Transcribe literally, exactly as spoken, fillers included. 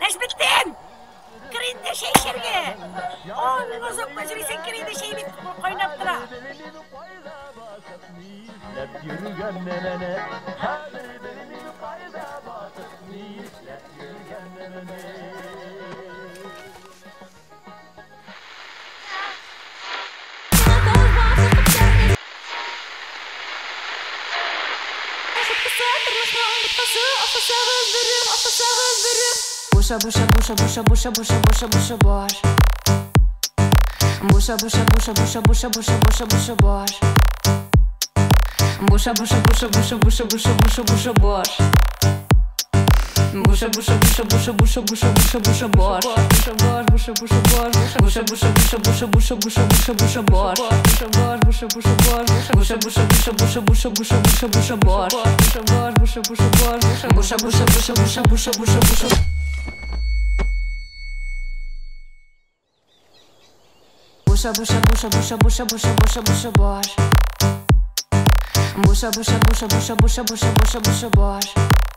Najmiddin! Kring de şey şerge! On bozuk majlisi kring de şey bit koynap tura. Busha, busha, busha, busha, busha, busha, busha, busha, bosh. Busha, busha, busha, busha, busha, busha, busha, busha, bosh. Busha, busha, busha, busha, busha, busha, busha, busha, bosh. Busha, busha, busha, busha, busha, busha, busha, busha, bosh. Busha, busha, busha, busha, busha, busha, busha, busha, busha, busha, busha, bosh. Busha, busha, busha, busha, busha, busha, busha, busha, busha, bosh. Busha, busha, busha, busha, busha, busha, busha, busha, busha, bosh. Busha, busha, busha, busha, busha, busha, busha, busha, bosh. Busha, busha, busha, busha, busha, busha, busha, busha, bosh.